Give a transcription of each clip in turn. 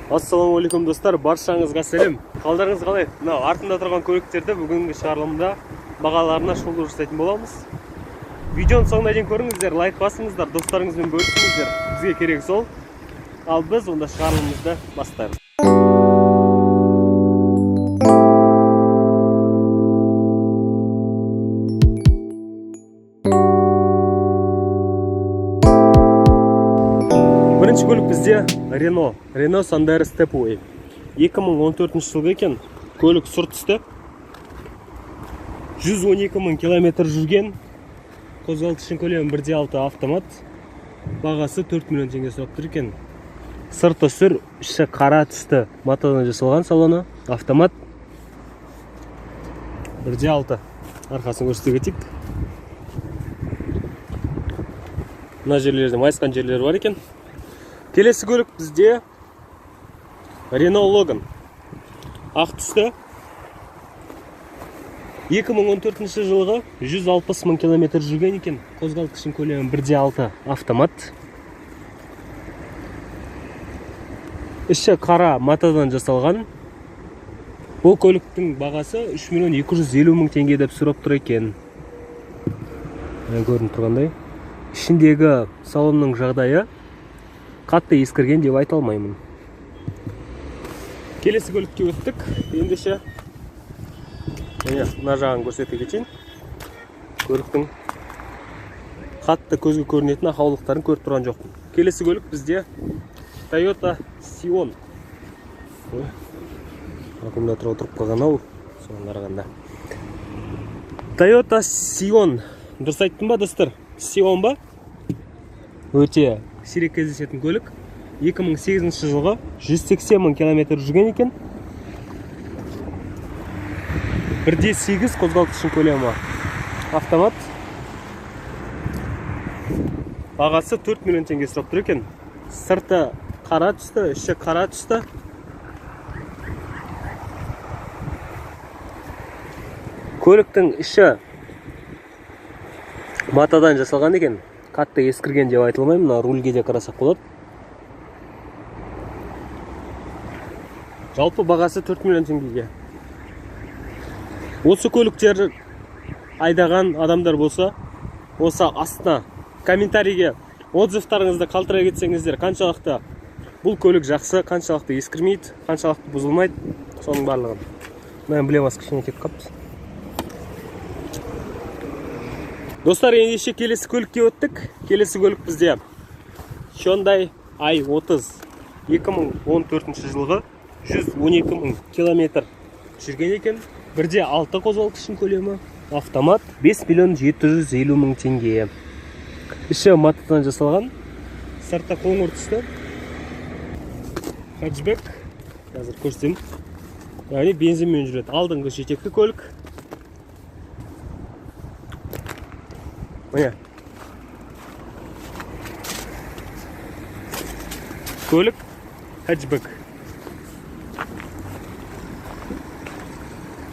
Ассалаумағалейкум достар, баршаңызға сәлем. Қалдарыңыз қалай? Мына артында тұрған көліктерді бүгінгі шығарылымда бағаларына шолу жасайтын боламыз. Видеоның соңына дейін көріңіздер, лайк басыңыздар, достарыңызбен бөлісіңіздер. Бізге керек сол. Ал біз онда шығарылымымызды бастаймыз. Бірінші көлік бізде Renault, Renault Sandero Stepway. 2014 жылғы екен. Көлік сұр түсті. 112 мың километр жүрген. Қозғалтқыштың көлемі 1.6 автомат. Бағасы 4 миллион теңге сұрап тұр екен. Сырты сұр, іші қара түсті. Матадан жасалған салоны, автомат. 1.6. Арқасын көрсете кетейік. Мына жерлерде майысқан жерлер бар екен. Келесі көлік бізде Renault Logan. Ақ түсті. 2014 жылғы 160 мың километр жүрген екен. Қозғалтқыштың көлемі 1.6 автомат. Іші қара матадан жасалған. Бұл көліктің бағасы 3 миллион 250 мың теңге деп сұрап тұр екен. Міне көрініп тұрғандай. Ішіндегі салонның жағдайы қатты ескірген деп айта алмаймын. Келесі көлікке өттік. Ендеше міне мына жағын көрсете кетейін. Көліктің қатты көзге көрінетін ақаулықтарын көріп тұрған жоқпын. Келесі көлік бізде Toyota Scion. Ой, аккумулятор отырып қалған ау, соған қарағанда. Toyota Scion. Дұрыс айттым ба, достар? Scion ба? Өте сирек кездесетін көлік. 2008 жылғы 180 мың километр жүрген екен. 1.8 қозғалтқыштың көлемі автомат. Бағасы 4 миллион теңге сұрап тұр екен. Сырты қара түсті, іші қара түсті. Көліктің іші матадан жасалған екен. Қатты ескірген деп айта алмаймын. Мына рульге де қарасақ болады. Жалпы бағасы 4 миллион теңгеге. Осы көліктер айдаған адамдар болса, осы астына комментарийге отзывтарыңызды қалдыра кетсеңіздер, қаншалықты бұл көлік жақсы, қаншалықты ескірмейді, қаншалықты бұзылмайды, соның барлығын. Мына эмблемасы кішкене кетіп қалыпты. Достар, ендеше келесі көлікке өттік. Келесі көлік бізде Hyundai i30 2014 жылғы 112 мың километр жүрген екен. 1.6 қозғалтқыштың көлемі, автомат, 5 миллион 750 мың теңге. Іші матадан жасалған, сырты қоңыр түсті. Хэтчбек, қазір көрсетемін. Яғни бензинмен жүреді. Алдыңғы жетекті көлік. Міне. Көлік хэтчбек.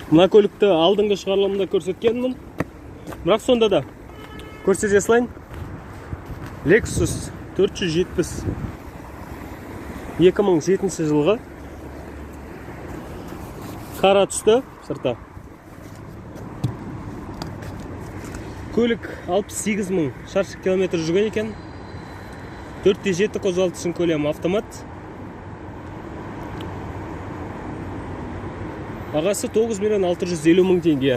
Мына көлікті алдыңғы шығарылымда көрсеткенмін. Бірақ сонда да көрсете салайын. Lexus 470 2007 жылғы. Қара түсті сырты. Көлік 68 мың шаршы километр жүрген екен. 4.7 қозғалтқыштың көлемі автомат. Бағасы 9 миллион 650 мың теңге.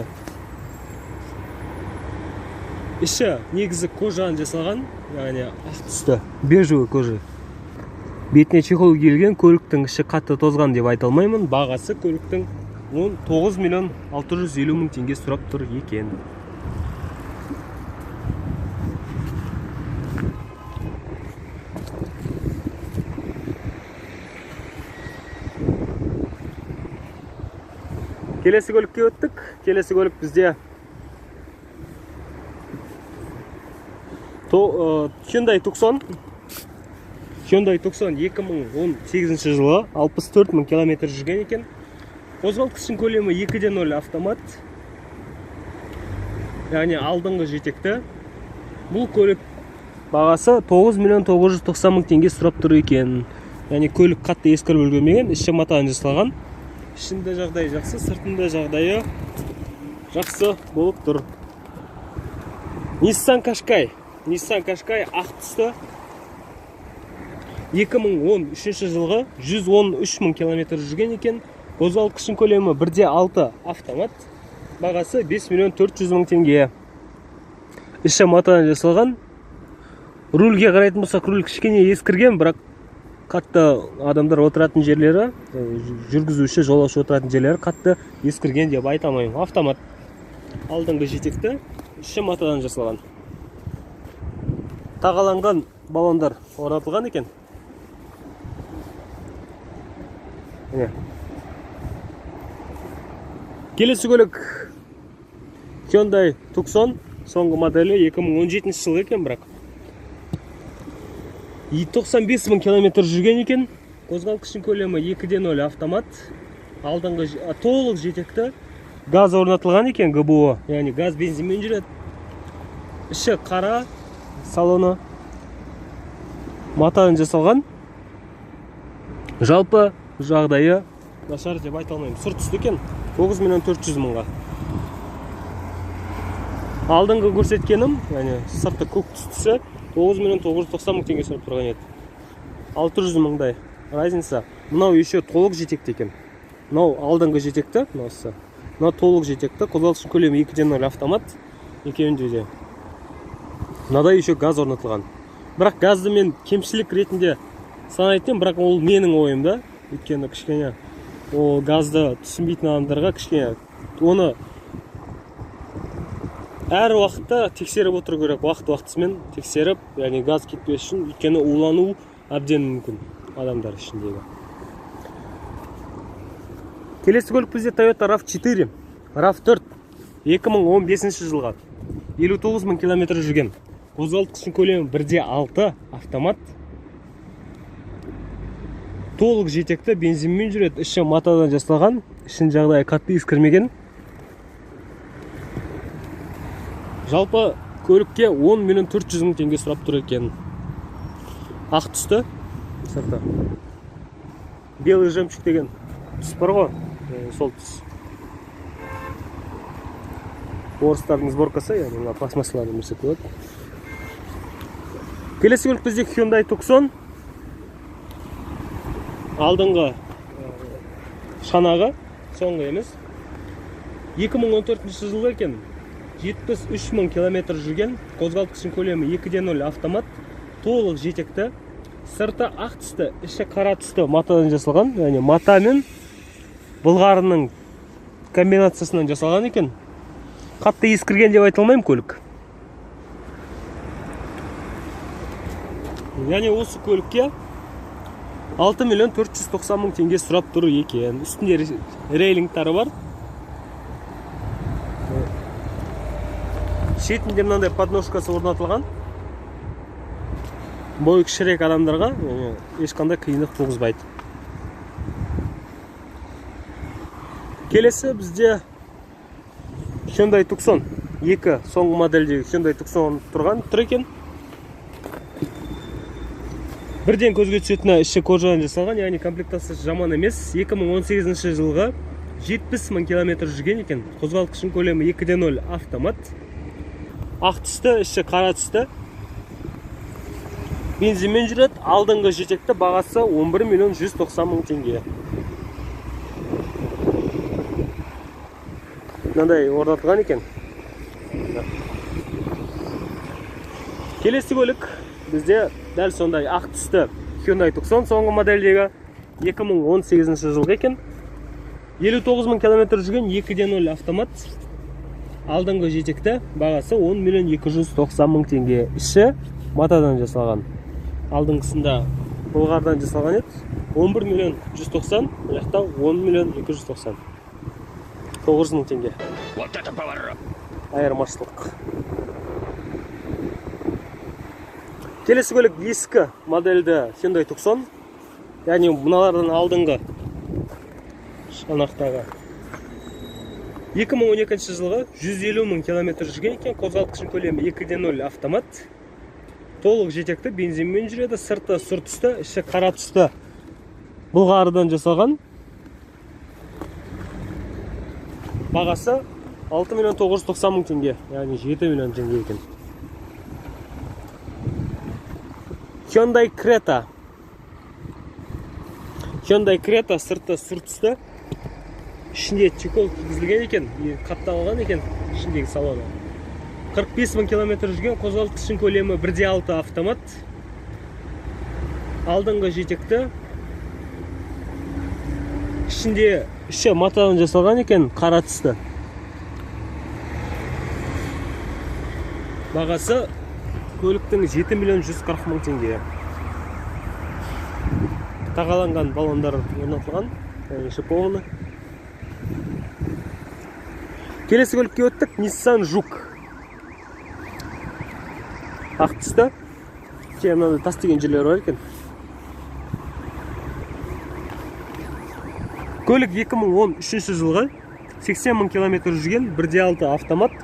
Іші негізі кожадан жасалған, яғни ақ түсті, бежевый кожа. Бетіне чехол киілген, көліктің іші қатты тозған деп айта алмаймын. Бағасы көліктің 9 миллион 650 мың теңге сұрап тұр екен. Келесі көлікке өттік. Келесі көлік бізде Hyundai Tucson. Hyundai Tucson 2018 жылы 64 мың километр жүрген екен. Қозғалтқыштың көлемі 2.0 автомат. Яғни алдыңғы жетекті. Бұл көлік бағасы 9 миллион 990 мың теңге сұрап тұр екен. Яғни көлік қатты ескіріп үлгермеген, іші матадан жасалған. Ішінде жағдайы жақсы, сыртында жағдайы жақсы болып тұр. Nissan Qashqai. Nissan Qashqai ақ түсті. 2013 жылғы 113 мың километр жүрген екен. Қозғалтқышының көлемі 1.6 автомат. Бағасы 5 миллион 400 мың теңге. Іші матадан жасалған. Рульге қарайтын болсақ, руль кішкене ескірген, бірақ қатты адамдар отыратын жерлері, жүргізуші, жолаушы отыратын жерлері қатты ескірген деп айта алмаймын. Автомат. Алдыңғы жетекті, іші матадан жасалған. Тағаланған баллондар орнатылған екен. Міне. Келесі көлік Hyundai Tucson, соңғы моделі 2017 жылғы екен, бірақ 95 мың километр жүрген екен. Қозғалтқыштың көлемі 2.0 автомат. Алдыңғы толық жетекті. Газ орнатылған екен, ГБО, яғни газ бензинмен жүреді. Іші қара, салоны матадан жасалған. Жалпы жағдайы нашар деп айта алмаймын. Сұр түсті екен, 9 миллион 400 мыңға. Алдыңғы көрсеткенім, яғни сырты көк түстісі 9 миллион 990 мың теңге сұрап тұрған еді. 600 мыңдай разница. Мынау еще толық жетекті екен. Мынау алдыңғы жетекті, мынаусы. Мынау толық жетекті. Қозғалтқыш көлемі 2.0 автомат. Екеуінде де. Мынада еще газ орнатылған. Бірақ газды мен кемшілік ретінде санайтын едім, бірақ ол менің ойым да. Өйткені кішкене ол газды түсінбейтін адамдарға кішкене оны әр уақытта тексеріп отыру керек, уақыт уақытысымен тексеріп, яғни газ кетпес үшін, өйткені улану әбден мүмкін адамдар ішіндегі. Келесі көлік бізде Toyota RAV4, RAV4 2015 жылғы, 59 мың километр жүрген. Қозғалтқыштың көлемі 1.6 автомат. Толық жетекті, бензинмен жүреді, іші матадан жасалған, ішінің жағдайы қатты ескірмеген. Жалпы көлікке 10 миллион 400 мың теңге сұрап тұр екен. Ақ түсті сырты. Белый жемчуг деген түс бар ғой, сол түс. Орыстардың сборкасы, яғни мына пластмассаларды көрсек болады. Келесі көлік бізде Hyundai Tucson. Алдыңғы шанағы, соңғы емес. 2014 жылғы екен. 73 мың километр жүрген. Қозғалтқыштың көлемі 2.0 автомат. Толық жетекті. Сырты ақ түсті, іші қара түсті матадан жасалған. Яғни мата мен былғарының комбинациясынан жасалған екен. Қатты ескірген деп айта алмаймын көлік. Яғни осы көлікке 6 миллион 490 мың теңге сұрап тұр екен. Үстінде рейлингтары бар. Шетінде мынандай подножкасы орнатылған. Бойы кішірек адамдарға ешқандай қиындық туғызбайды. Келесі бізде Hyundai Tucson 2, соңғы модельдегі Hyundai Tucson тұрған тұр екен. Бірден көзге түсетіні іші кожадан жасалған, яғни комплектациясы жаман емес. 2018 жылғы 70 мың километр жүрген екен. Қозғалтқыштың көлемі 2.0 автомат. Ақ түсті, іші қара түсті. Бензинмен жүреді. Алдыңғы жетекті, бағасы 11 миллион 190 мың теңге. Мынандай орнатылған екен. Келесі көлік бізде дәл сондай ақ түсті Hyundai Tucson соңғы модельдегі 2018 жылғы екен. 59 мың километр жүрген, 2.0 автомат. Алдыңғы жетекті, бағасы 10 миллион 290 мың теңге. Іші матадан жасалған. Алдыңғысында былғардан жасалған еді. 11 миллион 190, мына жақта 10 миллион 290. 900 мың теңге. Айырмашылық. Келесі көлік ескі модельді Hyundai Tucson. Яғни мыналардан алдыңғы шанақтағы. 2012 жылғы 150 мың километр жүрген екен. Қозғалтқыштың көлемі 2.0 автомат. Толық жетекті, бензинмен жүреді. Сырты сұр түсті, іші қара түсті Бұлғарыдан жасалған. Бағасы 6 миллион 990 мың теңге, яғни 7 миллион теңге екен. Hyundai Creta. Hyundai Creta сырты сұр түсті. Ішінде чехол кигізілген екен, қапталған екен ішіндегі салоны. 45 мың километр жүрген, қозғалтқыштың көлемі 1.6 автомат. Алдыңғы жетекті. Ішінде іші матадан жасалған екен, қара түсті. Бағасы көліктің 7 миллион 140 мың теңге. Тағаланған баллондар орнатылған, яғни шипованы. Келесі көлікке өттік, Nissan Juke. Ақ түсті. Кейін мынандай тас деген жерлер бар екен. Көлік 2013 жылғы, 80 мың километр жүрген, 1.6 автомат.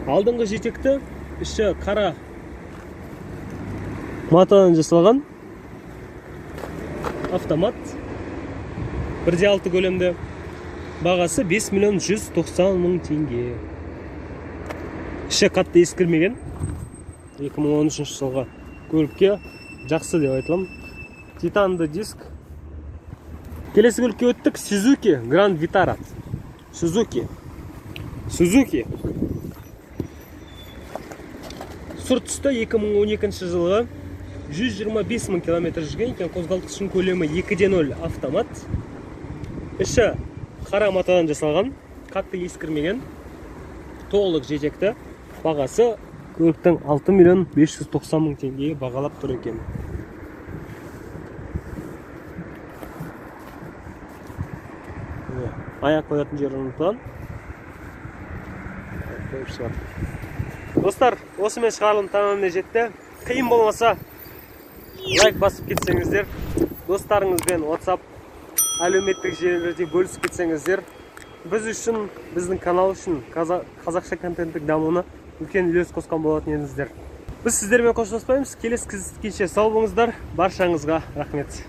Алдыңғы жетекті, іші қара матадан жасалған. Автомат. 1.6 көлемді. Бағасы 5 миллион 190 мың теңге. Іші қатты ескірмеген. 2013 жылғы көлікке жақсы деп айтыламын. Титанды диск. Келесі көлікке өттік. Suzuki Grand Vitara. Suzuki. Suzuki. Сұр түсті 2012 жылғы 125 мың километр жүрген екен. Қозғалтқыштың көлемі 2.0 автомат. Іші қара матадан жасалған, қатты ескірмеген, толық жетекті. Бағасы көліктің 6 миллион 590 мың теңгеге бағалап тұр екен. Аяқ қоятын жері ұмытылған. Қойып шығады. Достар, осымен шығарылым тамамына жетті. Қиын болмаса лайк басып кетсеңіздер, достарыңызбен WhatsApp әлеуметтік желілерде бөлісіп кетсеңіздер, біз үшін, біздің канал үшін, қазақша контенттің дамуына үлкен үлес қосқан болатын едіңіздер. Біз сіздермен қоштаспаймыз. Келесі кездескенше сау болыңыздар. Баршаңызға рахмет.